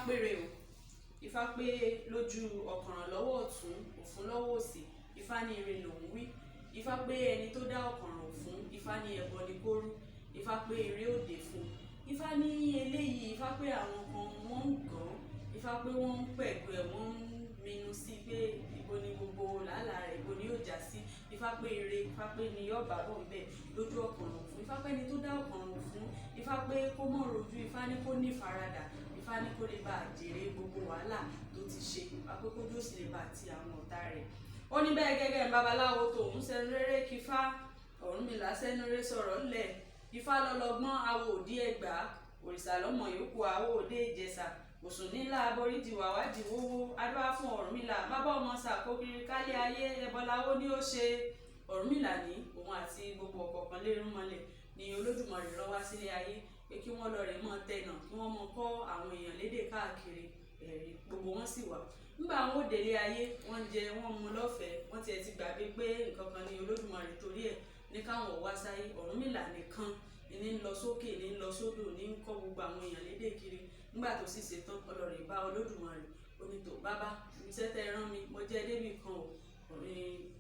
péré o. Ifá pé lójú ọ̀kànràn lọ́wọ́ ọ̀tún, òfún lọ́wọ́ òsì. Ifá ní ire lòún wí. Ifá pé ẹni tó dá ọ̀kànràn òfún, Ifá ní ẹbọ ni kó rú. Ifá pé ire òde fún. Ifá ní eléyìí. Ifá pé àwọn kan wọ́n ń gàn án. Ifá pé wọ́n ń pẹ̀gàn ẹ̀, wọ́n ń minú sí pé ibo ni gbogbo làálàá rẹ̀, ibo ni yóò já sí. Ifá pé ire, Ifá pé ni yóò bá bọ̀ ńbẹ̀ lójú ọ̀kànràn òfún. Ifá pé ẹni tó dá ọ̀kànràn òfún, Ifá pé kó mọ̀ rojú. Ifá ní kó ní ìfaradà. Ifá ní kó lè bá jèrè gbogbo wàhálà tó ti ṣe. Ifá pé kójú ó sì lè bá ti àwọn ọ̀tá rẹ̀. Ó ní bẹ́ẹ̀ gẹ́gẹ́ babaláwo tòun sẹ́nu rere kífá. Ọ̀rúnmìlà sẹ́nu rere sọ̀rọ̀ ńlẹ̀. Ifá lọ́lọ́gbọ́n awo òdí Ẹ̀gbá, òrìṣà lọ́mọ yòókù awo òde Ìjẹ̀ṣà, òsùn nílá aboríjì wàwádìí wówó adúlá fún Ọ̀rúnmìlà. Bàbá ọmọ sàkókiri kálí ayé, ẹbọláwó ni ó ṣe. Ọ̀rúnmìlà ní òun àti gbogbo ọ̀kọ̀ọ̀kan lérúnmọlẹ̀ ni Olódùmarè rán wá sílé ayé pé kí wọ́n lọ rè mọ́ tẹnà, kí wọ́n mọ kọ́ àwọn èèyàn lédè káàkiri. Ẹ̀rí gbogbo wọn sì wà. Nígbà wọn ò délé ayé, wọ́n jẹ, wọ́n mu lọ́fẹ̀ẹ́. Wọ́n tiẹ̀ ti gbàgbé pé nǹkan kan ni Olódùmarè torí ẹ̀ ní káwọn wá sáyé. Ọ̀rúnmìlà nìkan ní ń lọ sókè, ní ń lọ sódò, ní ń kọ́ gbogbo àwọn èèyàn lédè kiri. Nígbà tó sì ṣetán, ọlọ́rẹ̀ bá Olódùmarè. Ó ní tó bàbá, iṣẹ́ tẹ́ ẹ rán mi, mo jẹ́ débì kan o.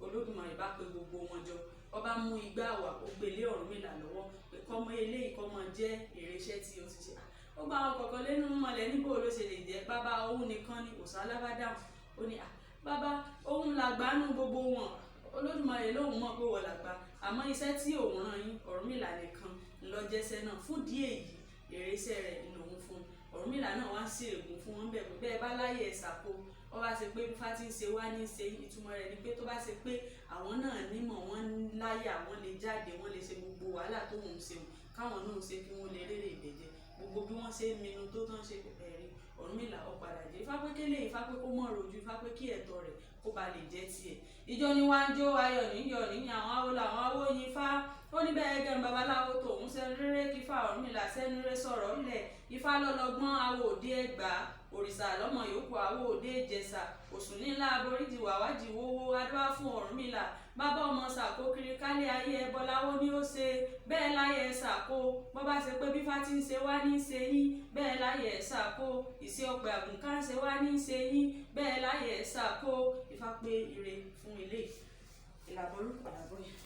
Olódùmarè bá pe gbogbo wọn jọ. Ó bá mú igbá wá, ó gbé lé Ọ̀rúnmìlà lọ́wọ́ pé kọ́mọ eléyìí kọ́ mọ jẹ́ èrè iṣẹ́ tí ó ti ṣe. Ó gba àwọn kọ̀ọ̀kan lẹ́nu mọ̀lẹ́ níbo ló ṣe lè jẹ́ bàbá òun nìkan ni òsálá bá dáhùn. Ó ní bàbá òun làgbà nú gbogbo wọn. Olódùmarè lóun mọ̀ pé wọ́n làgbà, àmọ́ iṣẹ́ tí òun rán yín, Ọ̀rúnmìlà nìkan ló jẹ́ṣẹ́ náà. Fún díẹ̀ yìí, èrè iṣẹ́ rẹ̀ lòun fún. Ọ̀rúnmìlà náà wá sí ègún fún wọn bẹ́ẹ̀ pé bẹ́ẹ̀ bá láyè ẹ̀ ṣàkó. Ó bá ṣe pé Ifá ti ń ṣe wá ní ṣe, ìtumọ̀ rẹ̀ ni pé tó bá ṣe pé àwọn náà nímọ̀, wọ́n láyà, wọ́n lè jáde, wọ́n lè ṣe gbogbo wàhálà tó ń ṣe, káwọn náà ṣe kí wọ́n lè rérè ìbẹ̀jẹ̀. Gbogbo bí wọ́n ṣe ń minú tó tán ṣe ẹ̀rí, Ọ̀rúnmìlà ó padà jẹ́. Ifá pé kélé, Ifá pé kó mọ̀ rojú. Ifá pé kí ẹ̀tọ́ rẹ̀ kó ba lè jẹ́ tiẹ̀. Ìjọ ni wá ń jó, ayọ̀ níyọ̀ níyàn, àwọn awo làwọn awo yin Ifá. Ó ní bẹ́ẹ̀ gẹ́gẹ́ babaláwo tòun sẹ́nu rere kífá. Ọ̀rúnmìlà sẹ́nu rere sọ̀rọ̀ ńlẹ̀. Ifá lọ́lọ́gbọ́n awo òde Ẹ̀gbá, òrìṣà lọ́mọ yòókù awo òde Ìjẹ̀ṣà, òsùn nílá aboríjì wàwájì wówó adúlá fún Ọ̀rúnmìlà. Bàbá ọmọ sàkókiri kálí ayé, ẹbọláwó ni ó ṣe. Bẹ́ẹ̀ láyé ẹ̀ ṣàkó. Bọ́ bá ṣe pé bífá ti ń ṣe wá ní ṣe yín, bẹ́ẹ̀ láyé ẹ̀ ṣàkó. Ìṣe ọ̀pẹ àgùnká ń ṣe wá ní ṣe yín, bẹ́ẹ̀ láyé ẹ̀ ṣàkó. Ifá pé ire fún ilé ìlàbọ̀rú ìlàbọ̀ yìí.